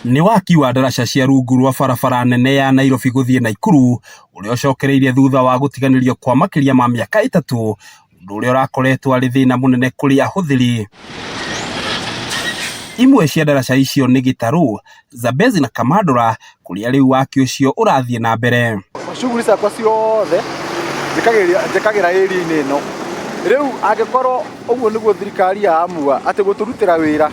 Nĩ waki wa ndaraca cia rungu rwa barabara nene ya Nairobi gũthiĩ Naikuru ũrĩa ũcokereirie thutha wa gũtiganĩrio kwa makĩria ma mĩaka 3, ũndũ ũrĩa ũrakoretwo arĩ thĩna mũnene kũrĩ ahũthĩri. Imwe cia ndaraca icio nĩ Gĩtarũ, Zambezi na Kamandũra kũrĩa rĩu waki ũcio ũrathiĩ na mbere. Shughuli ciakwa ciothe njĩkagĩra area-inĩ ĩno. Rĩu angĩkorwo ũguo nĩguo thirikari yaamua atĩ gũtũrutĩra wĩra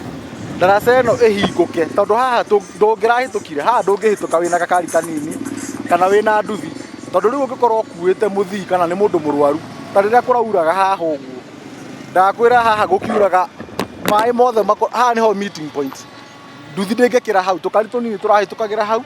ndaraca ĩno ĩhingũke, tondũ haha ndũngĩrahĩtũkire, haha ndũngĩhĩtũka wĩna gakari kanini kana wĩna nduthi, tondũ rĩu ũngĩkorwo ũkuĩte mũthii kana nĩ mũndũ mũrwaru, ta rĩrĩa kũrauraga haha ũguo, ndakwĩra haha gũkiuraga maĩ mothe, haha nĩho meeting point, nduthi ndĩngĩkĩra hau, tũkari tũnini tũrahĩtũkagĩra hau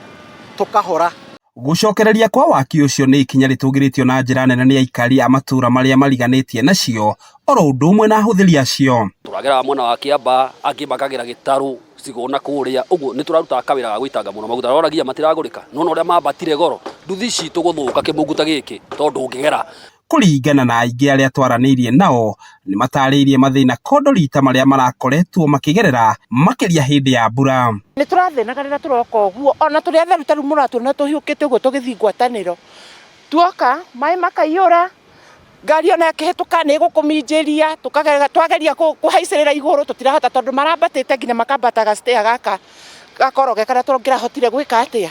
tũkahora. Gũcokereria kwa waki ũcio nĩ ikinya rĩtũgĩrĩtio na njĩra nene nĩ aikari a matũũra marĩa mariganĩtie nacio oro ũndũ ũmwe na ahũthĩri acio. Tũrageraga mwena wa Kĩambaa, angĩ makagera Gĩtarũ, Cigũna kũrĩa, ũguo nĩ tũrarutaga kawĩra ga gũitanga mũno maguta. Rora nginya matiragũrĩka, nĩwona ũrĩa mambatire goro, nduthi citũ gũthũka kĩmungu ta gĩkĩ tondũ ndũngĩgera. Kũringana na aingĩ arĩa twaranĩirie nao, nĩ matarĩirie mathĩna kondo rita marĩa marakoretwo makĩgerera makĩria hĩndĩ ya mbura. Nĩ tũrathĩnaga rĩrĩa tũroka ũguo, ona tũrĩ atheru ta rĩu mũratuona tũhiũkĩte ũguo tũgĩthiĩ ngwatanĩro, tuoka maĩ makaiyũra, ngari ona ĩkĩhĩtũka nĩ ĩgũkũminjĩria, twageria kũhaicĩrĩra igũrũ tũtirahota tondũ marambatĩte nginya makambata ga-stair gaka gakoroge karĩa tũngĩrahotire gwĩka atĩa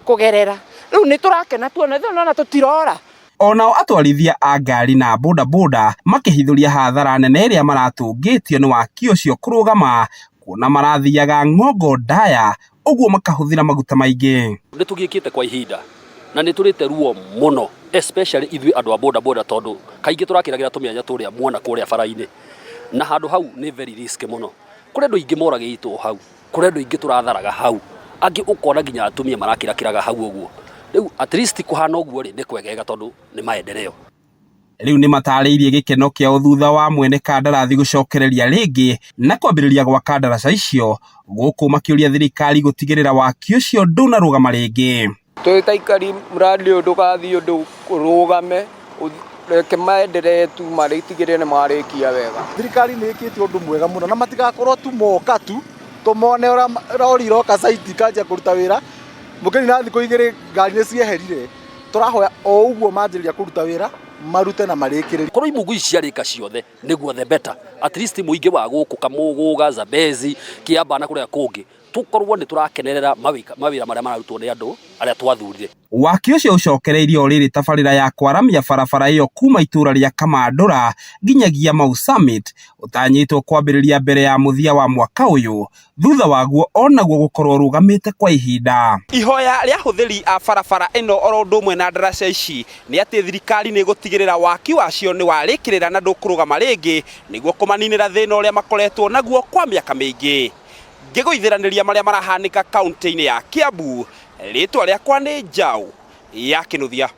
kũgerera. Rĩu nĩ tũrakena tuona, ithuĩ nĩwona tũtirora. Onao atwarithia a ngari na bodaboda makĩhithũria hathara nene ĩrĩa maratũngĩtio nĩ waki ũcio kũrũgama, kuona marathiaga ng'ongo ndaya ũguo makahũthĩra maguta maingĩ. Nĩ tũgiĩkĩte kwa ihinda na nĩ tũrĩte ruo mũno, especially ithuĩ andũ a bodaboda, tondũ kaingĩ tũrakĩragĩra tũmĩanya tũrĩa muona kũrĩa bara-inĩ, na handũ hau nĩ very risky mũno. Kũrĩ andũ aingĩ moragĩtwo hau, kũrĩ andũ aingĩ tũratharaga hau, angĩ ũkona nginya atumia marakĩrakĩraga hau ũguo. Rĩu at least kũhana ũguo rĩ, nĩ kwegega tondũ nĩ maendeleo. Rĩu nĩ matarĩirie gĩkeno kĩao thutha wa mwene kandarathi gũcokereria rĩngĩ na kwambĩrĩria gwaka ndaraca icio, gũkũ makĩũria thirikari gũtigĩrĩra waki ũcio ndũnarũgama rĩngĩ. Twĩ ta aikari mradi ũyũ ndũgathiĩ ũndũ ũrũgame, reke maendelee tu marĩtigĩrĩre nĩ marĩkia wega. Thirikari nĩ ĩkĩte ũndũ mwega mũno na matigakorwo tu moka tu tũmone ũrĩa rori iroka site ikanjia kũruta wĩra, mũkĩri na thikũ 2 ngari nĩ cieherire. Tũrahoya o ũguo manjĩrĩria kũruta wĩra marute na marĩkĩrĩrie. Korwo imungu ici ciarĩka ciothe nĩguo the better, at least mũingĩ wa gũkũ Kamũgũga, Zambezi, Kĩambaa na kũrĩa kũngĩ tũkorwo nĩ tũrakenerera mawĩra marĩa mararutwo nĩ andũ arĩa twathurire. Waki ũcio ũcokereirie o rĩrĩ tabarĩra ya kwaramia barabara ĩyo kuma itũũra rĩa Kamandũra nginyagia Mau Summit ũtanyĩtwo kwambĩrĩria mbere ya mũthia wa mwaka ũyũ, thutha waguo onaguo gũkorwo ũrũgamĩte kwa ihinda. Ihoya rĩa ahũthĩri a barabara ĩno oro ũndũ ũmwe na ndaraca ici nĩ atĩ thirikari nĩ ĩgũtigĩrĩra waki wacio nĩ warĩkĩrĩra na ndũkũrũgama rĩngĩ nĩguo kũmaninĩra thĩna ũrĩa makoretwo naguo kwa mĩaka mĩingĩ. Ngĩgũithĩranĩria marĩa marahanĩka kaunti-inĩ ya Kiambu, rĩtwa rĩakwa nĩ Njaũ ya Kĩnuthia.